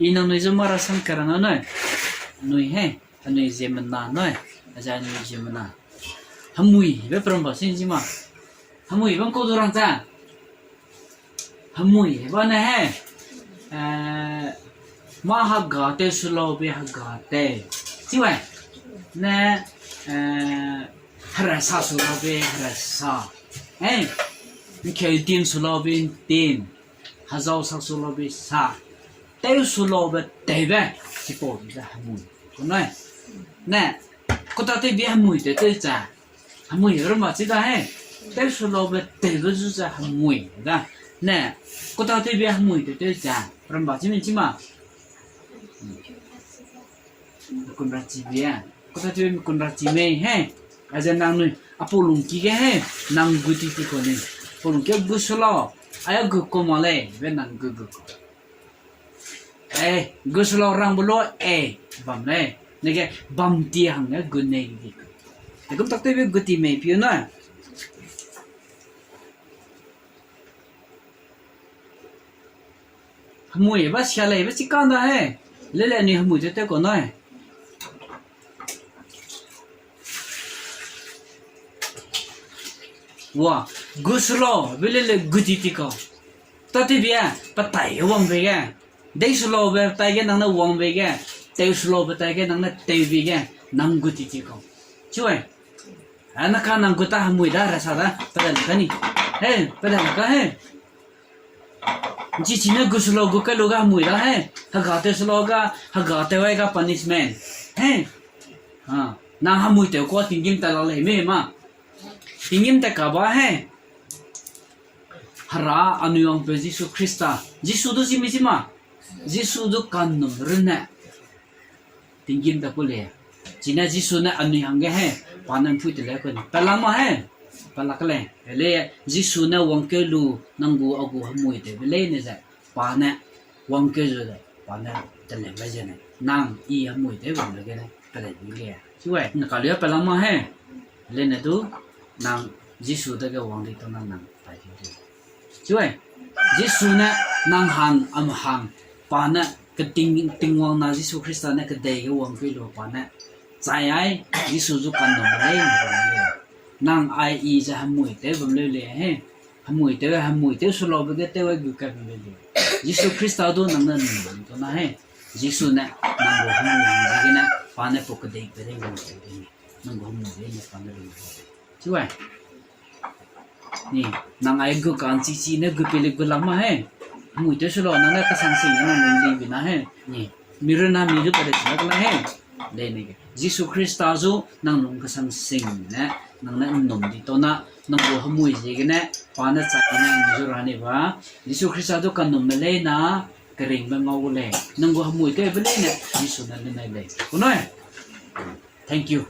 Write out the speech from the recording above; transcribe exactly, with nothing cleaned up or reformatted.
I nangnui ze mara sam kerang a nui. Anui he, anui ziemmena nui. Aze anui ziemmena. Hemui be pe ram ba sin chi ma. Hemui bam kau du rang cha. Hemui ba ne he. Eh, mâ hega tew su lau be hega tew. Chi wai. Ne, eh, herasa su lau be herasa. Eh, nkeu tim su lau be tim. Hezau sak su lau be sa. Tew su lau be tewbe. Chipau di ze hemui. Kunai. Ne, kuta tew bi hemui tew tew cha. Hemui ruma chi da he. Tew su lau be tewbe zu ze hemui da. Ne, kuta tew bi hemui tew tew cha. Ramba chi mi chi ma. Mikunrachi be. Kuta tew mikunrachi mei he. Aze nangnui, apau lungki ge he. Nang gu ti ti kau ni. Apau lungki gu su lau. Aya gu kau ma lei. Be nang gu gu kau. Eh, gu su lau rang bu lau, eh, bam lei. Nege, bam ti hangge gu nei di kau. Egum tak tew be gu ti mei piu na. Hemui ba sia lei be chi kang da he. Lele ni hemui tew tew kau nai. Wa, gu su lau, be lele gu ti ti kau. Tâ tew bi, petai ge wangbe ge. Dei su laube tai ge nang ne wangbe ge. Tew su laube tai ge nang ne tewbe ge. Nang gu ti ti kau. Chi wai. A na ka nang gu ta hemui da, rasa da, pe da la ka ni. He, pe da la ka he. Nchi chi ne gu su lau gu kai lu ga hemui da he. Hega tew su lau ga, hega tew ai ga punishment. He. A, nang hemui tew kua tinggîm tat la lei me ma. Tinggîm tat ka ba he. Hera anui wangpeu Jisu Khrista. Jisu du chi mi chi ma. Jisu du kanum runne. Tinggîm tat ku lei. Chine Jisu ne anui hangge he. Pa ne mpui te lei ku ni. Pe la ma he. Pe la ka lei. Ele Jisu ne wangkeu lu nang gu a gu hemui tewbe leine ze. Pa ne wangkeu zu ze. Pa ne teleu gai zene. Nang i hemui tew bam le gene. Pe lei bi lei. Chi wai. Na ka leu pe la ma he. Leine du, nang Jisu dage wang di tau na nang tai di. Chi wai, Jisu ne nang hang, am hang, pa ne keting, Tingwang na Jisu Khrista ne kedei ge wangkeu lu pa ne. Chai ai, Jisu zu kanum lei, nang ai i ze hemui tew bam leu lei he. Hemui tew, hemui tew su laube ge tew ai gu kai bam leu lei. Jisu Khrista du nang ne num bam tau na he. Jisu ne nang gu hemui hang ziegene, pa ne pau kedei pe lei wangkeu de. Nang gu hemui lei ne pa ne lung. Chi wai. Ni, nang ai gu ka'nchichi ne gu peli gu lak ma he. Hemui tew su lau nang ne kesang sing nang lung li bi na he. Ni, mi runne mi du pa de chi lak la he. Leine ge. Jisu Khrista zu nang lung kesang sing ne, nang ne nnum di tau na, nang gu hemui ziegene, pa ne chai ne nang zu ra ni ba. Jisu Khrista du kanum me lei na, keringbe ngau gu lei. Nang gu hemui tewbe leine, Jisu ne lunai lei. Kunoi. Thank you.